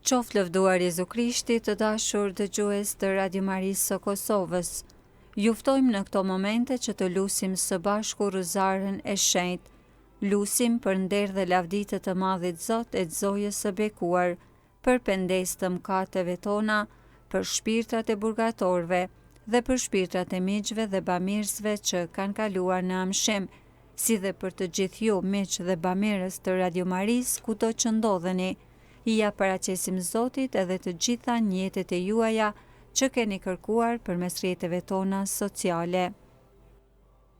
Qoftë lëvduar Jezu Krishti të dashur dëgjues të Radio Marisë së Kosovës. Ju ftojmë në këto momente që të lusim së bashku Rruzaren e Shenjtë. Lusim për nder dhe lavdi të të Madhit Zot e të Zojës së Bekuar, për pendesë të mëkateve tona, për shpirtrat e purgatorëve dhe për shpirtrat e miqve dhe bamirësve që kanë kaluar në amshim, si dhe për të gjithë ju, miq dhe bamirës të Radio Marisë kudo që ndodheni. Ia paraqesim Zotit edhe të gjitha nijetet e juaja që keni kërkuar përmes rrjeteve tona sociale.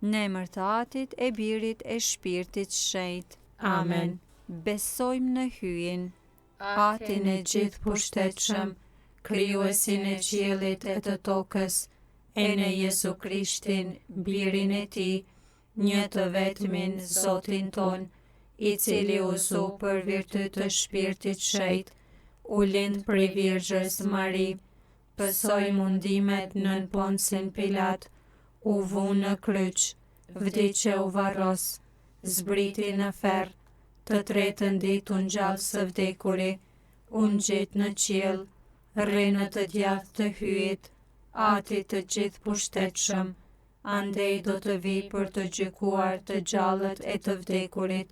Në emër të Atit e Birit e Shpirtit Shenjt. Amen. Besojmë në Hyjin. Atin e Gjithëpushtetshëm, Krijuesin e qiellit e të tokës, e në Jezu Krishtin, Birin e Tij, një të vetmin Zotin tonë, i cili u zu për virtyt të Shpirtit Shenjt, u lind prej Virgjës Mari, Pësoi mundimet nën Poncin Pilat, u vu në kryq, vdiq e u varros, zbriti në ferr, të tretën ditë u ngjall së vdekuri, u ngjit në qiell, rri në të djathtë të Hyjit, Atit të Gjithëpushtetshëm, andej do të vijë për të gjykuar të gjallët e të vdekurit.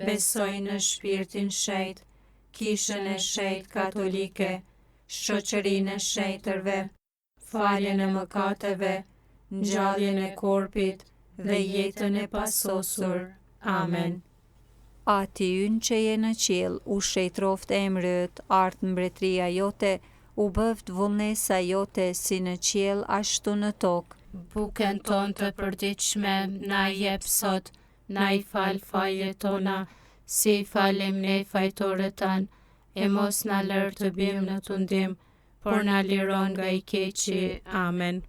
Besoj në Shpirtin Shenjt, Kishën e Shenjtë Katolike, shoqërinë e shenjtërve, faljen e mëkateve, ngjalljen e korpit dhe jetën e pasosur. Amen. Ati ynë që je në qiell, u shenjtëroftë emri yt, ardhtë mbretëria jote, u bëftë vullnesa jote si në qiell ashtu në tokë. Bukën tonë të përditshme na e jep sot, na i fal fajet tona, si i falim ne fajtorët tanë, E mos na lër të biem në tundim, por na liro nga i keqi. Amen.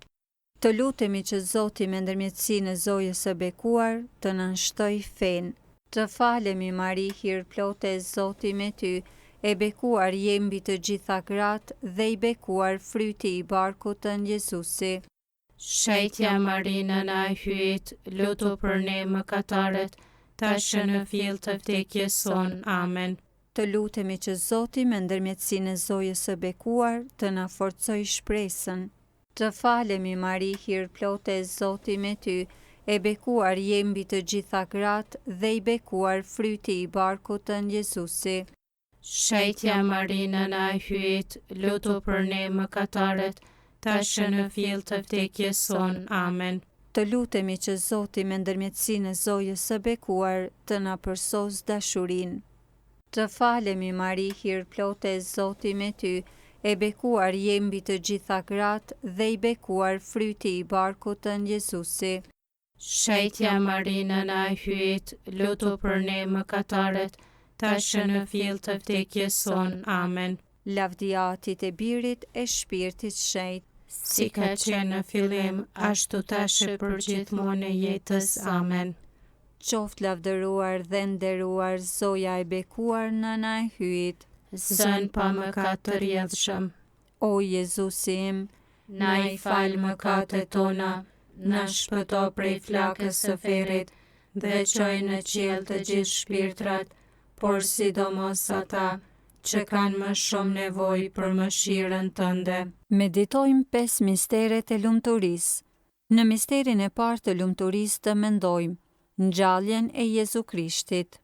Të lutemi që Zoti me ndërmjetësinë e Zojës së Bekuar të na shtojë fenë. Të falemi Mari hirplote Zoti me ty, e bekuar je mbi të gjitha gratë dhe i bekuar fryti i barkut tënd Jezusi. Shenjtja Mari Nëna e Hyjit, lutu për ne mëkatarët, tash e në fill të vdekjes sonë. Amen. Të lutemi që Zoti me ndërmjetësinë e Zojës së Bekuar të na forcojë shpresën. Të falemi Mari hirplote Zoti me ty, e bekuar je mbi të gjitha gratë dhe i bekuar fryti i barkut tënd Jezusi. Shenjtja Mari Nëna e Hyjit, lutu për ne mëkatarët, tash e në fill të vdekjes sonë. Amen. Të lutemi që Zoti me ndërmjetësinë e Zojës së Bekuar të na përsosë dashurinë. Të falemi Mari hirplote Zoti me ty, e bekuar je mbi të gjitha gratë dhe i bekuar fryti i barkut tënd Jezusi. Shenjtja Mari Nëna e Hyjit, lutu për ne mëkatarët, tash e në fill të vdekjes sonë. Amen. Lavdi Atit e Birit e Shpirtit Shenjt. Si ka qenë në fillim, ashtu tash e përgjithmonë e jetës. Amen. Qoftë lavdëruar dhe nderuar Zoja e bekuar Nëna e Hyjit. Zënë pa mëkat të rrjedhshëm. O Jezusi im, Na i fal mëkatet tona, na shpëto prej flakës së ferrit dhe çoi në qiell të gjithë shpirtrat, por sidomos ata që kanë më shumë nevojë për mëshirën tënde. Meditojmë pesë misteret e lumturisë. Në misterin e parë të lumturisë të mendojmë Ngjalljen e Jezu Krishtit.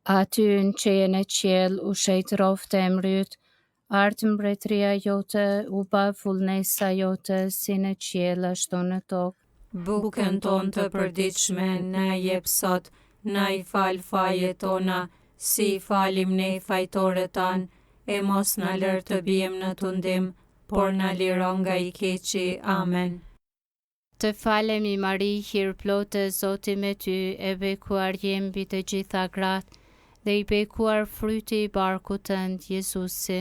Ati ynë që je në qiell, u shenjtëroftë emri yt, Ardhtë mbretëria jote, u bëftë vullnesa jote, si në qiell ashtu në tokë. Bukën tonë të përditshme na e jep sot, na i fal fajet tona, si i falim ne fajtorët tanë, e mos na lër të biem në tundim, por na liro nga i keqi. Amen. Të falemi Mari hirplote Zoti me ty e bekuar je mbi të gjitha gratë dhe i bekuar fryti i barkut tënd Jezusi.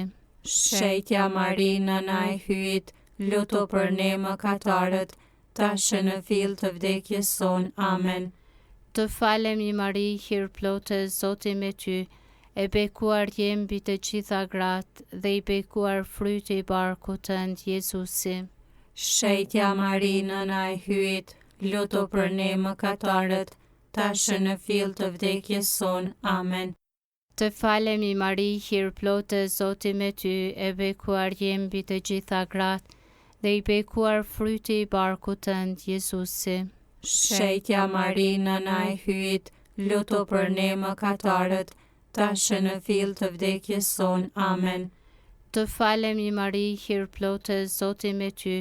Shenjtja Mari Nëna e Hyjit, lutu për ne mëkatarët, tash e në fill të vdekjes sonë. Amen. Të falemi Mari, hirplote, Zoti me ty, e bekuar je mbi të gjitha gratë dhe i bekuar fryti i barkut tënd, Jezusi. Shenjtja Mari, Nëna e Hyjit, lutu për ne mëkatarët, tash e në fill të vdekjes sonë. Amen. Të falemi Mari, hirplote, Zoti me ty, e bekuar je mbi të gjitha gratë dhe i bekuar fryti i barkut tënd, Jezusi. Shenjtja Mari, Nëna e Hyjit, lutu për ne mëkatarët, tash e në fill të vdekjes sonë. Amen. Të falemi Mari, hirplote, Zoti me ty,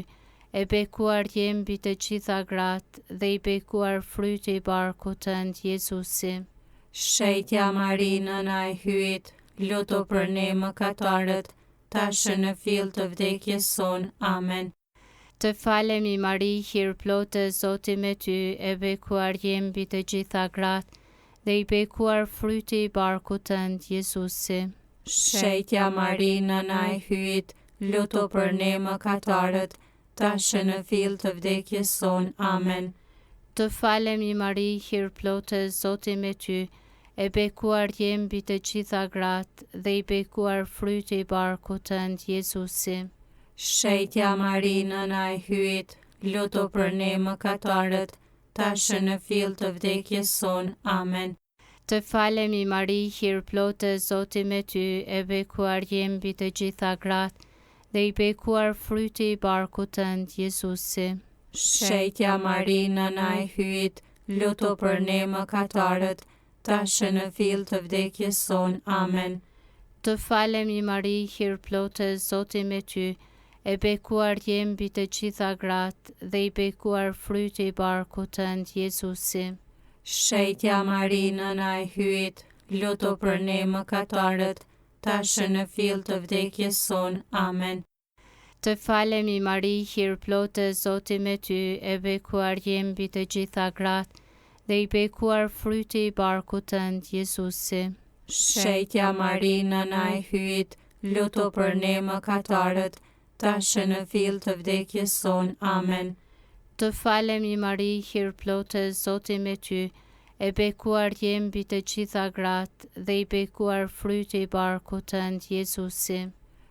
e bekuar je mbi të gjitha gratë dhe i bekuar fryti i barkut tënd, Jezusi. Shenjtja Mari, Nëna e Hyjit, lutu për ne mëkatarët, tash e në fill të vdekjes sonë. Amen. Të falemi Mari, hirplote, Zoti me ty, e bekuar je mbi të gjitha gratë dhe i bekuar fryti i barkut tënd, Jezusi. Shenjtja Mari, Nëna e Hyjit, lutu për ne mëkatarët, tash e në fill të vdekjes sonë. Amen. Të falemi Mari, hirplote, Zoti me ty, e bekuar je mbi të gjitha gratë dhe i bekuar fryti i barkut tënd, Jezusi. Shenjtja Mari, Nëna e Hyjit, lutu për ne mëkatarët, tash e në fill të vdekjes sonë. Amen. Të falemi Mari, hirplote, Zoti me ty, e bekuar je mbi të gjitha gratë dhe i bekuar fryti i barkut tënd, Jezusi. Shenjtja Mari, Nëna e Hyjit, lutu për ne mëkatarët, tash e në fill të vdekjes sonë. Amen. Të falemi Mari, hirplote, Zoti me ty, e bekuar je mbi të gjitha gratë dhe i bekuar fryti i barkut tënd, Jezusi. Shenjtja Mari, Nëna e Hyjit, lutu për ne mëkatarët, tash e në fill të vdekjes sonë. Amen. Të falemi Mari, hirplote, Zoti me ty, e bekuar je mbi të gjitha gratë dhe i bekuar fryti i barkut tënd, Jezusi. Shenjtja Mari, Nëna e Hyjit, lutu për ne mëkatarët, tash e në fill të vdekjes sonë. Amen. Të falemi Mari, hirplote, Zoti me ty, e bekuar je mbi të gjitha gratë dhe i bekuar fryti i barkut tënd, Jezusi.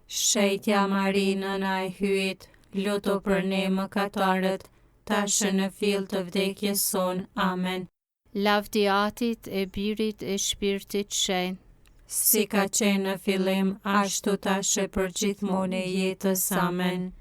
Shenjtja Mari, Nëna e Hyjit, lutu për ne mëkatarët, tash e në fill të vdekjes sonë. Amen. Lavdi Atit e Birit e Shpirtit Shenjt. Si ka qenë në fillim, ashtu tash e përgjithmonë e jetës. Amen.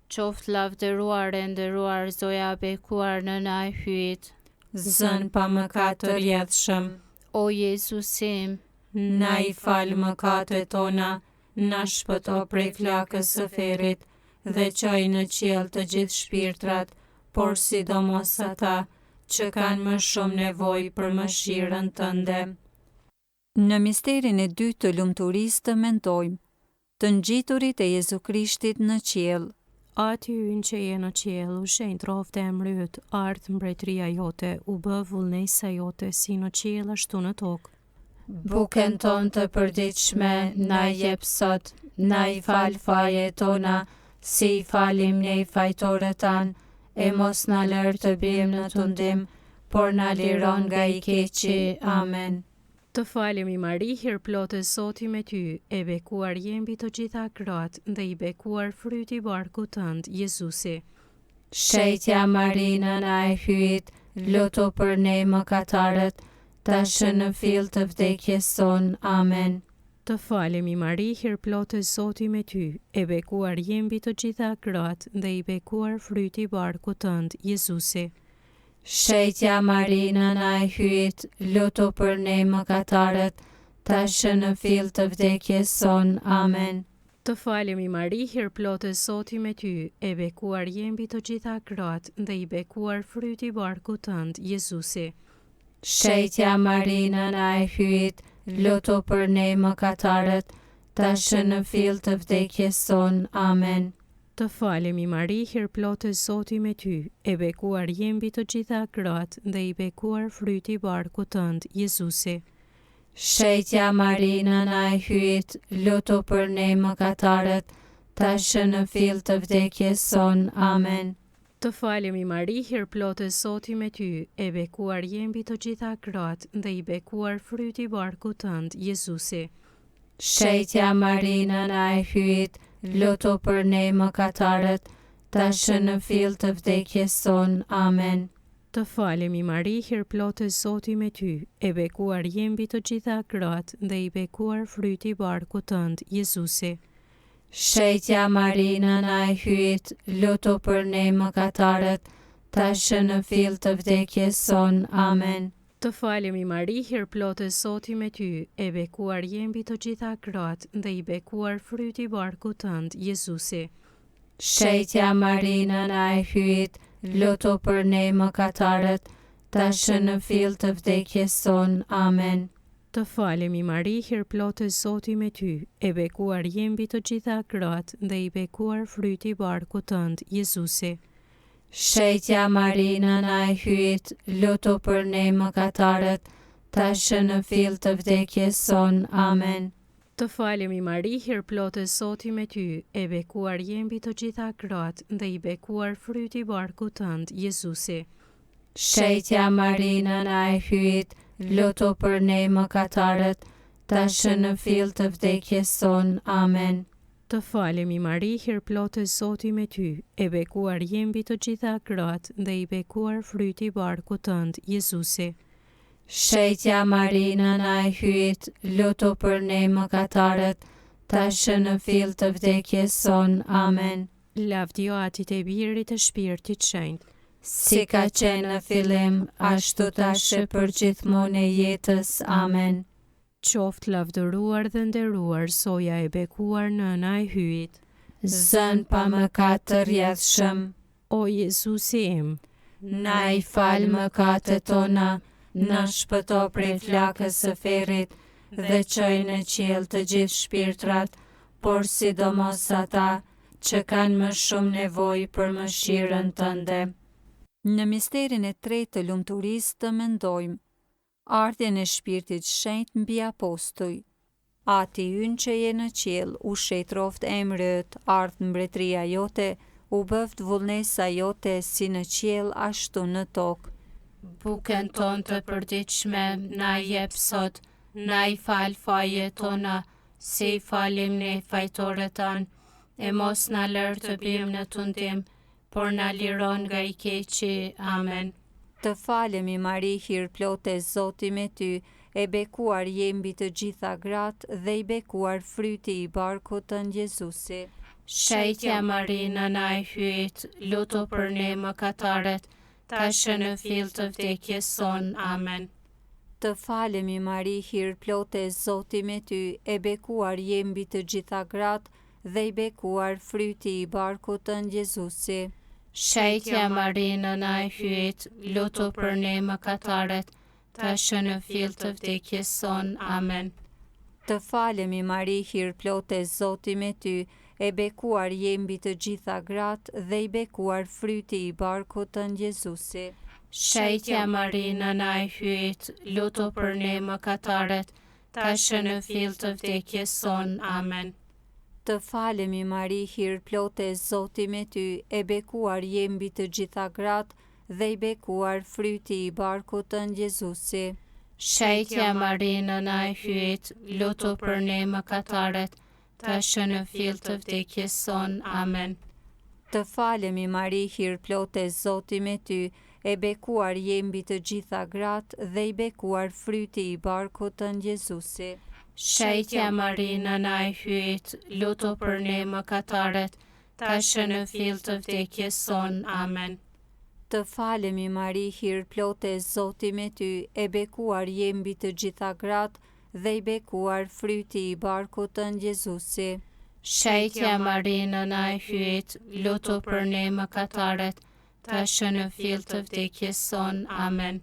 Qoftë lavdëruar e nderuar Zoja e bekuar Nëna e Hyjit. Zënë pa mëkat të rrjedhshëm. O Jezusi im. Na i fal mëkatet tona, na shpëto prej flakës së ferrit dhe çoji në qiell të gjithë shpirtrat, por sidomos ata, që kanë më shumë nevojë për mëshirën tënde. Në misterin e dytë të lumturisë të mendojmë, të ngjiturit e Jezu Krishtit në qiell. Ati ynë që je në qiell, u shenjtroftë emri yt, ardhtë mbretëria jote, u bëftë vullnesa jote si në qiell ashtu në tokë. Bukën tonë të përditshme na jep sot, na i fal fajet tona, si i falim ne fajtorët tanë, e mos na lër të biem në tundim, por na liro nga i keqi. Amen. Të falemi Mari, hirplote Zoti me ty, e bekuar je mbi të gjitha gratë dhe i bekuar fryti i barkut tënd, Jezusi. Shenjtja Mari Nëna e Hyjit, lutu për ne mëkatarët, tash e në fill të vdekjes sonë. Amen. Të falemi Mari, hirplote Zoti me ty, e bekuar je mbi të gjitha gratë dhe i bekuar fryti i barkut tënd, Jezusi. Shenjtja Mari Nëna e Hyjit, lutu për ne mëkatarët, tash e në fill të vdekjes sonë. Amen. Të falemi Mari, hirplote Zoti me ty, e bekuar je mbi të gjitha gratë dhe i bekuar fryti i barkut tënd, Jezusi. Shenjtja Mari Nëna e Hyjit, lutu për ne mëkatarët, tash e në fill të vdekjes sonë. Amen. Të falemi Mari, hirplote Zoti me ty, e bekuar je mbi të gjitha gratë dhe i bekuar fryti i barkut tënd, Jezusi. Shenjtja Mari Nëna e Hyjit, lutu për ne mëkatarët, tash e në fill të vdekjes sonë. Amen. Të falemi Mari, hirplote Zoti me ty, e bekuar je mbi të gjitha gratë dhe i bekuar fryti i barkut tënd, Jezusi. Shenjtja Mari Nëna e Hyjit, lutu për ne mëkatarët, tash e në fill të vdekjes sonë. Amen. Të falemi Mari, hirplote Zoti me ty, e bekuar je mbi të gjitha gratë dhe i bekuar fryti i barkut tënd, Jezusi. Shenjtja Mari Nëna e Hyjit, lutu për ne mëkatarët, tash e në fill të vdekjes sonë. Amen. Të falemi Mari, hirplote Zoti me ty, e bekuar je mbi të gjitha gratë dhe i bekuar fryti i barkut tënd, Jezusi. Shenjtja Mari Nëna e Hyjit, lutu për ne mëkatarët, tash e në fill të vdekjes sonë. Amen. Të falemi Mari, hirplote Zoti me ty, e bekuar je mbi të gjitha gratë dhe i bekuar fryti i barkut tënd, Jezusi. Shenjtja Mari Nëna e Hyjit, lutu për ne mëkatarët, tash e në fill të vdekjes sonë. Amen. Të falemi Mari, hirplote Zoti me ty, e bekuar je mbi të gjitha gratë dhe i bekuar fryti i barkut tënd, Jezusi. Shenjtja Mari Nëna e Hyjit, lutu për ne mëkatarët, tash e në fill të vdekjes sonë. Amen. Të falemi Mari, hirplote Zoti me ty, e bekuar je mbi të gjitha gratë dhe i bekuar fryti i barkut tënd, Jezusi. Shenjtja Mari Nëna e Hyjit, lutu për ne mëkatarët, tash e në fill të vdekjes sonë. Amen. Lavdi Atit e Birit e Shpirtit Shenjt. Si ka qenë në fillim, ashtu tash e përgjithmonë e jetës. Amen. Qoftë lavdëruar dhe nderuar Zoja e bekuar Nëna e Hyjit. Zënë pa mëkat të rrjedhshëm. O Jezusi im. Na i fal mëkatet tona, na shpëto prej flakës së ferrit dhe çoi në qiell të gjithë shpirtrat, por sidomos ata që kanë më shumë nevojë për mëshirën tënde. Në misterin e tretë të lumturisë të mendojmë, Ardhjen e Shpirtit Shenjt mbi apostuj. Ati ynë që je në qiell, u shenjtroftë emri yt, ardhtë mbretëria jote, u bëftë vullnesa jote si në qiell ashtu në tokë. Bukën tonë të përditshme na jep sot, na i fal fajet tona, si i falim ne fajtorët tanë, e mos na lër të biem në tundim, por na liro nga i keqi. Amen. Të falemi Mari hirplote Zoti me ty, e bekuar je mbi të gjitha gratë dhe i bekuar fryti i barkut tënd Jezusi. Shenjtja Mari Nëna e Hyjit, lutu për ne mëkatarët, tash e në fill të vdekjes sonë. Amen. Të falemi Mari hirplote Zoti me ty, e bekuar je mbi të gjitha gratë dhe i bekuar fryti i barkut tënd Jezusi. Shenjtja Mari Nëna e Hyjit, lutu për ne mëkatarët, tash e në fill të vdekjes sonë. Amen. Të falemi Mari hirplote Zoti me ty, e bekuar je mbi të gjitha gratë dhe i bekuar fryti i barkut tënd Jezusi. Shenjtja Mari Nëna e Hyjit, lutu për ne mëkatarët, tash e në fill të vdekjes sonë. Amen. Të falemi Mari hirplote Zoti me ty, e bekuar je mbi të gjitha gratë dhe i bekuar fryti i barkut tënd Jezusi. Shenjtja Mari Nëna e Hyjit, lutu për ne mëkatarët, tash e në fill të vdekjes sonë. Amen. Të falemi Mari hirplote Zoti me ty, e bekuar je mbi të gjitha gratë dhe i bekuar fryti i barkut tënd Jezusi. Shenjtja Mari Nëna e Hyjit, lutu për ne mëkatarët, tash e në fill të vdekjes sonë. Amen. Të falemi Mari hirplote Zoti me ty, e bekuar je mbi të gjitha gratë dhe i bekuar fryti i barkut tënd Jezusi. Shenjtja Mari Nëna e Hyjit, lutu për ne mëkatarët, tash e në fill të vdekjes sonë. Amen.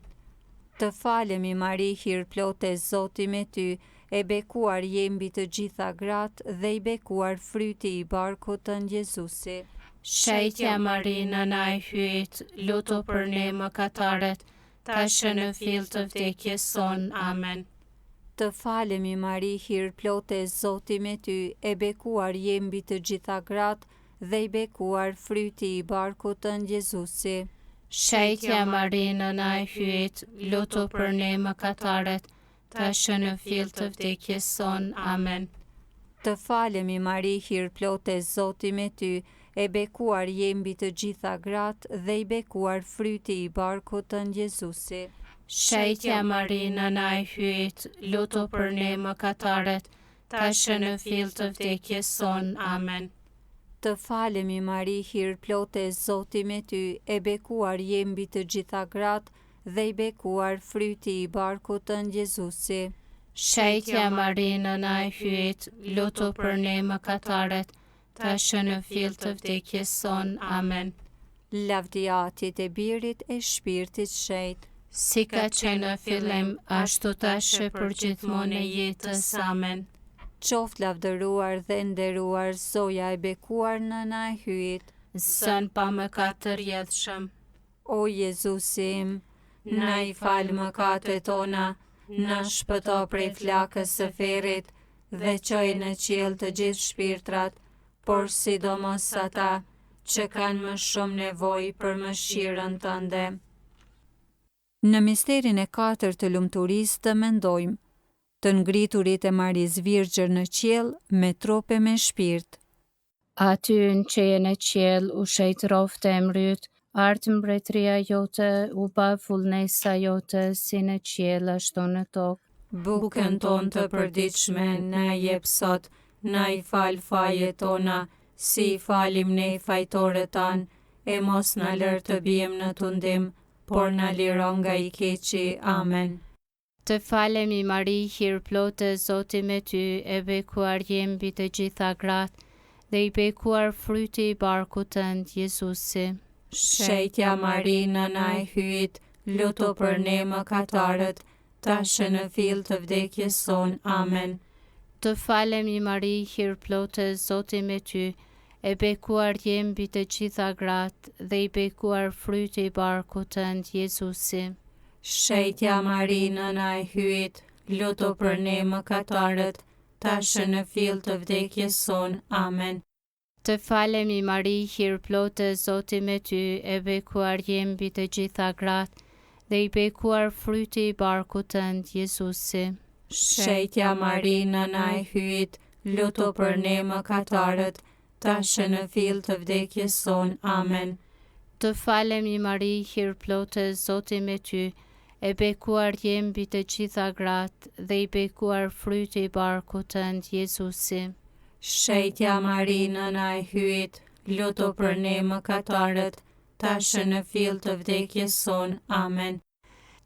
Të falemi Mari hirplote Zoti me ty, e bekuar je mbi të gjitha gratë dhe i bekuar fryti i barkut tënd Jezusi. Shenjtja Mari Nëna e Hyjit, lutu për ne mëkatarët, tash e në fill të vdekjes sonë. Amen. Të falemi Mari hirplote Zoti me ty, e bekuar je mbi të gjitha gratë. dhe i bekuar fryti i barkut tënd Jezusi. Shenjtja Mari, Nëna e Hyjit, lutu për ne mëkatarët, tash e në fill të vdekjes sonë. Amen. Të falemi Mari hirplote Zoti me ty, e bekuar je mbi të gjitha gratë dhe i bekuar fryti i barkut tënd Jezusi. Shenjtja Mari, Nëna e Hyjit, lutu për ne mëkatarët, tash e në fill të vdekjes sonë. Amen. Të falemi Mari hirplote Zoti me ty, e bekuar je mbi të gjitha gratë dhe i bekuar fryti i barkut tënd Jezusi. Shenjtja Mari, Nëna e Hyjit, lutu për ne mëkatarët, tash e në fill të vdekjes sonë. Amen. Lavdi Atit e Birit e Shpirtit Shenjt. Si ka qenë në fillim, ashtu tash e përgjithmonë e jetës. Amen. Qoftë lavdëruar dhe nderuar Zoja e bekuar Nëna e Hyjit. Zënë pa mëkat të rrjedhshëm. O Jezusi im, na i fal mëkatet tona, na shpëto prej flakës së ferrit dhe çoji në qiell të gjithë shpirtrat, por sidomos ata që kanë më shumë nevojë për mëshirën tënde. Në misterin e katërt të lumturisë të mendojmë, të ngriturit e Marisë Virgjër në qiell me trup e me shpirt. Ati ynë që je në qiell, u shenjtëroftë emri yt, ardhtë mbretëria jote, u bëftë vullnesa jote, si në qiell ashtu në tokë. Bukën tonë të përditshme na e jep sot, na i fal fajet tona, si i falim ne fajtorët tanë, e mos na lër të biem në tundim, por na liro nga i keqi. Amen. Të falemi Mari hirplote Zoti me ty e bekuar je mbi të gjitha gratë dhe i bekuar fryti i barkut tënd Jezusi. Shenjtja Mari Nëna e Hyjit lutu për ne mëkatarët tash e në fill të vdekjes sonë Amen. Të falemi Mari hirplote Zoti me ty e bekuar je mbi të gjitha gratë dhe i bekuar fryti i barkut tënd Jezusi. Shenjtja Mari Nëna e Hyjit, lutu për ne mëkatarët, tash e në fill të vdekjes sonë. Amen. Të falemi Mari hirplote Zoti me ty e bekuar je mbi të gjitha gratë dhe i bekuar fryti i barkut tënd Jezusi. Shenjtja Mari Nëna e Hyjit, lutu për ne mëkatarët, tash e në fill të vdekjes sonë. Amen. Të falemi Mari hirplote Zoti me ty, e bekuar je mbi të gjitha gratë dhe i bekuar fryti i barkut tënd Jezusi. Shenjtja Mari Nëna e Hyjit, lutu për ne mëkatarët, tash e në fill të vdekjes sonë. Amen.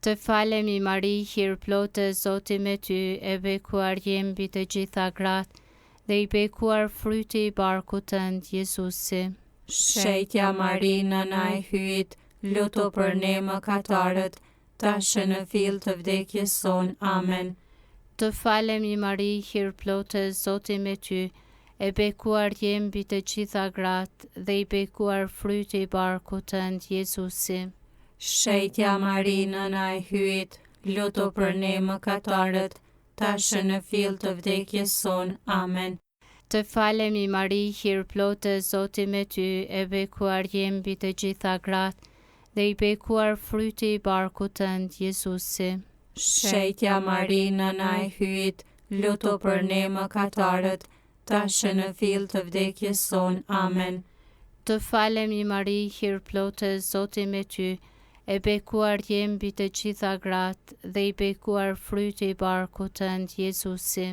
Të falemi Mari hirplote Zoti me ty e bekuar je mbi të gjitha gratë dhe i bekuar fryti i barkut tënd Jezusi. Shenjtja Mari Nëna e Hyjit lutu për ne mëkatarët tash e në fill të vdekjes sonë Amen. Të falemi Mari hirplote Zoti me ty e bekuar je mbi të gjitha gratë dhe i bekuar fryti i barkut tënd Jezusi. Shenjtja Mari Nëna e Hyjit, lutu për ne mëkatarët, tash e në fill të vdekjes sonë. Amen. Të falemi Mari hirplote Zoti me ty e bekuar je mbi të gjitha gratë dhe i bekuar fryti i barkut tënd Jezusi. Shenjtja Mari Nëna e Hyjit, lutu për ne mëkatarët, tash e në fill të vdekjes sonë. Amen. Të falemi Mari hirplote Zoti me ty, e bekuar je mbi të gjitha gratë dhe i bekuar fryti i barkut tënd Jezusi.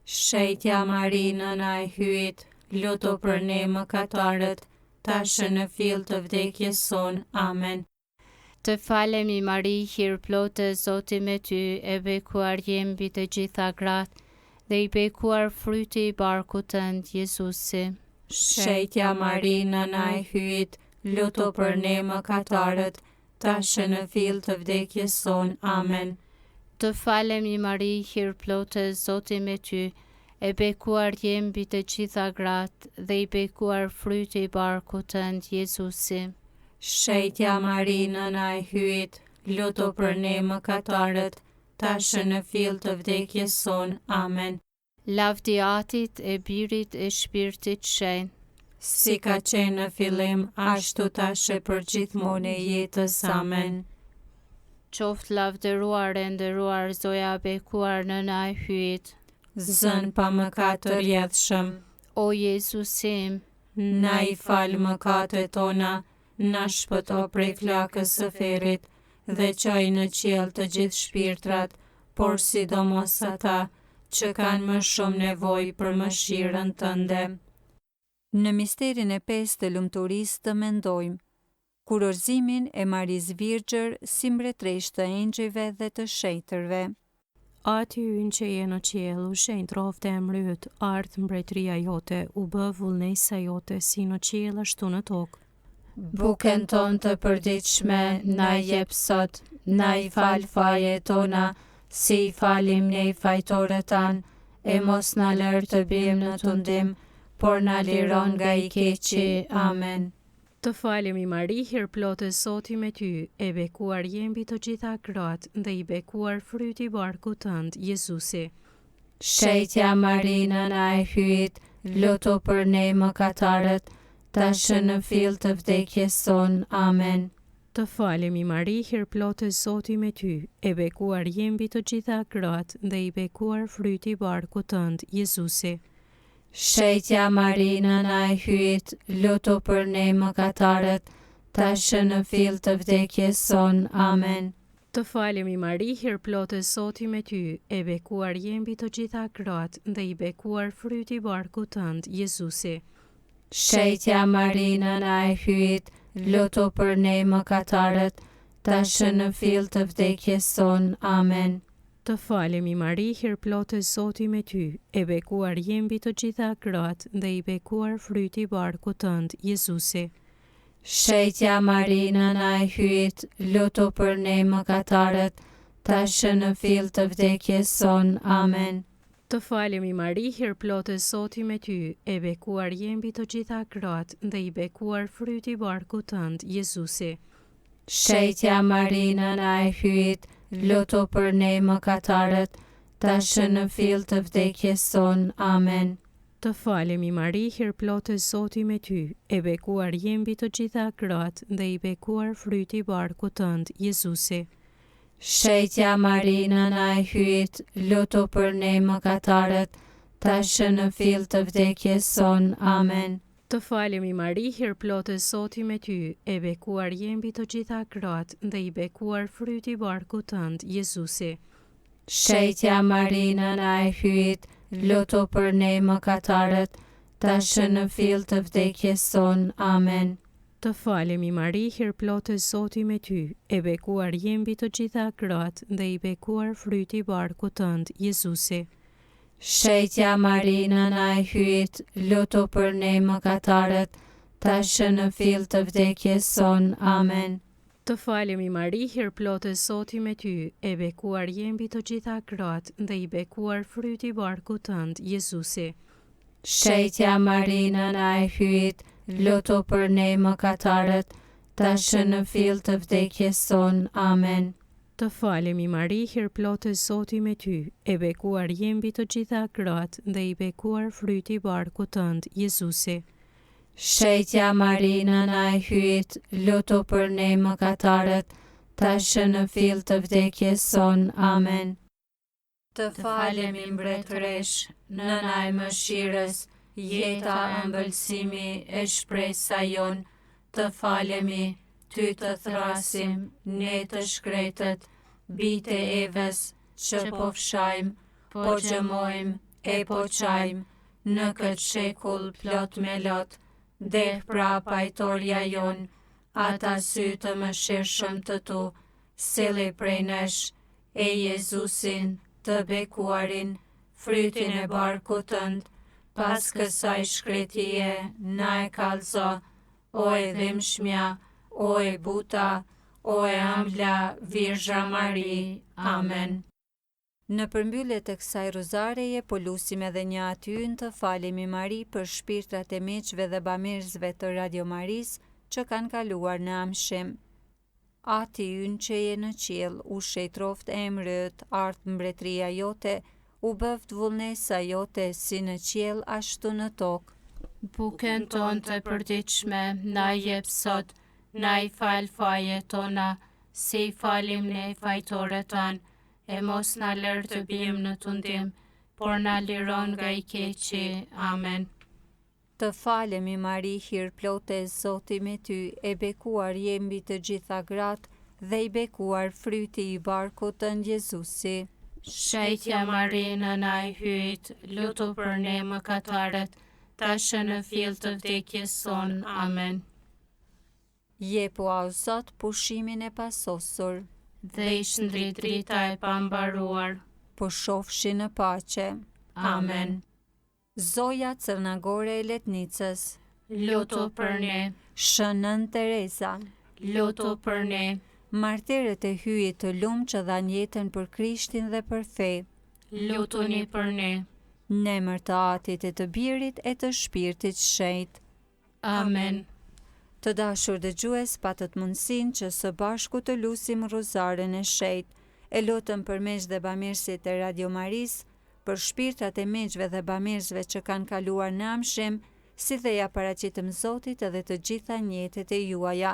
Shenjtja Mari Nëna e Hyjit, lutu për ne mëkatarët, tash e në fill të vdekjes sonë. Amen. Të falemi Mari hirplote Zoti me ty e bekuar je mbi të gjitha gratë dhe i bekuar fryti i barkut tënd Jezusi. Shenjtja Mari Nëna e Hyjit, lutu për ne mëkatarët, tash e në fill të vdekjes sonë. Amen. Të falemi Mari hirplote Zoti me ty e bekuar je mbi të gjitha gratë dhe i bekuar fryti i barkut tënd Jezusi. Shenjtja Mari Nëna e Hyjit, lutu për ne mëkatarët, tash e në fill të vdekjes sonë. Amen. Lavdi Atit e Birit e Shpirtit Shenjt. Si ka qenë në fillim, ashtu tash e përgjithmonë e jetës. Amen. Qoftë lavdëruar e nderuar Zoja e bekuar Nëna e Hyjit. Zënë pa mëkat të rrjedhshëm. O Jezusi im. Na i fal mëkatet tona, na shpëto prej flakës së ferrit dhe çoji në qiell të gjithë shpirtrat, por sidomos ata, që kanë më shumë nevojë për mëshirën tënde. Në misterin e pestë të lumturisë të mendojmë, Kurorëzimin e Marisë Virgjër si mbretreshë të engjëjve dhe të shenjtërve. Ati ynë që je në qiell, u shenjtroftë emri yt, ardhtë mbretëria jote, u bëftë vullnesa jote si në qiell ashtu në tokë. Bukën tonë të përditshme na jep sot, na i fal fajet tona, si i falim ne fajtorët tanë, e mos na lër të biem në tundim, por na liro nga i keqi. Amen. Të falemi Mari hirplotë Zoti me ty, e bekuar je mbi të gjitha gratë dhe i bekuar fryti i barkut tënd, Jezusi. Shenjtja Mari Nëna e Hyjit, lutu për ne mëkatarët, tash e në fill të vdekjes sonë. Amen. Të falemi Mari hirplotë Zoti me ty, e bekuar je mbi të gjitha gratë dhe i bekuar fryti i barkut tënd, Jezusi. Shenjtja Mari Nëna e Hyjit, lutu për ne mëkatarët, tash e në fill të vdekjes sonë. Amen. Të falemi Mari hirplotë Zoti me ty, e bekuar je mbi të gjitha gratë dhe i bekuar fryti i barkut tënd, Jezusi. Shenjtja Mari Nëna e Hyjit, lutu për ne mëkatarët, tash e në fill të vdekjes sonë. Amen. Të falemi Mari hirplotë Zoti me ty, e bekuar je mbi të gjitha gratë dhe i bekuar fryti i barkut tënd, Jezusi. Shenjtja Mari Nëna e Hyjit, lutu për ne mëkatarët, tash e në fill të vdekjes sonë. Amen. Të falemi Mari hirplotë Zoti me ty, e bekuar je mbi të gjitha gratë dhe i bekuar fryti i barkut tënd, Jezusi. Shenjtja Mari Nëna e Hyjit, lutu për ne mëkatarët, tash e në fill të vdekjes sonë. Amen. Të falemi Mari hirplotë Zoti me ty, e bekuar je mbi të gjitha gratë dhe i bekuar fryti i barkut tënd, Jezusi. Shenjtja Mari Nëna e Hyjit, lutu për ne mëkatarët, tash e në fill të vdekjes sonë. Amen. Të falemi Mari hirplotë Zoti me ty, e bekuar je mbi të gjitha gratë dhe i bekuar fryti i barkut tënd, Jezusi. Shenjtja Mari Nëna e Hyjit, lutu për ne mëkatarët, tash e në fill të vdekjes sonë. Amen. Të falemi Mari hirplotë Zoti me ty, e bekuar je mbi të gjitha gratë dhe i bekuar fryti i barkut tënd, Jezusi. Shenjtja Mari Nëna e Hyjit, lutu për ne mëkatarët, tash e në fill të vdekjes sonë. Amen. Të falemi Mari hirplotë Zoti me ty, e bekuar je mbi të gjitha gratë dhe i bekuar fryti i barkut tënd, Jezusi. Shenjtja Mari Nëna e Hyjit, lutu për ne mëkatarët, tash e në fill të vdekjes sonë. Amen. Të falemi Mari hirplotë Zoti me ty, e bekuar je mbi të gjitha gratë dhe i bekuar fryti i barkut tënd, Jezusi. Shenjtja Mari Nëna e Hyjit, lutu për ne mëkatarët, tash e në fill të vdekjes sonë. Amen. Të falemi Mbretëreshë, Nëna e Mëshirës, jeta, ëmbëlsimi e shpresa jonë, të falemi, ty të thërrasim, ne të shkretët, bijtë e Evës, që po fshajmë, po gjëmojmë e po qajmë, në këtë shekull plot me lot, deh pra pajtorja jonë, ata sy të mëshirshëm të tu, silli prej nesh, e Jezusin, të bekuarin, frytin e barkut tënd, pas kësaj shkretie na e kallëzo, o e dhimbshmja, o e buta, o e ëmbla Virgjra Mari. Amen. Në përmbyllje të kësaj rozareje po lusim edhe një Ati ynë të falemi Mari për shpirtrat e miqve dhe bamirësve të Radio Marisë që kanë kaluar në amshim. Ati ynë që je në qiell, u shenjtroftë emri yt, ardhtë mbretëria jote, u bëftë vullnesa jote si në qiell ashtu në tokë. Bukën tonë të përditshme na jep sot, na i fal fajet tona, si i falim ne fajtorët tanë, e mos na lër të biem në tundim, por na liro nga i keqi. Amen. Të falemi Mari hirplote Zoti me ty e bekuar je mbi të gjitha gratë dhe i bekuar fryti i barkut tënd Jezusi. Shenjtja Mari Nëna e Hyjit, lutu për ne mëkatarët, tash e në fill të vdekjes sonë. Amen. Jepua o Zot pushimin e pasosur. Dhe i shndrit drita e pambaruar. Pushofshi në paqe. Amen. Zoja Cërnagore e Letnicës. Lutu për ne. Shën Nënë Tereza. Lutu për ne. Martirët e Hyjit të lumë që dhanë jetën për Krishtin dhe për fe. Lutuni për ne. Në emër të Atit e të Birit e të Shpirtit Shenjt. Amen. Të dashur dëgjues patët mundësinë që së bashku të lusim Rruzaren e Shenjtë. E lutëm për miqtë dhe bamirësit e Radio Marisë, për shpirtrat e miqve dhe bamirësve që kanë kaluar në amshim, si dhe ia paraqitëm Zotit edhe të gjitha nijetet e juaja.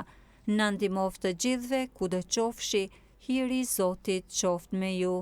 Na ndihmoftë të gjithëve, kudo qofshi, hiri i Zotit qoftë me ju.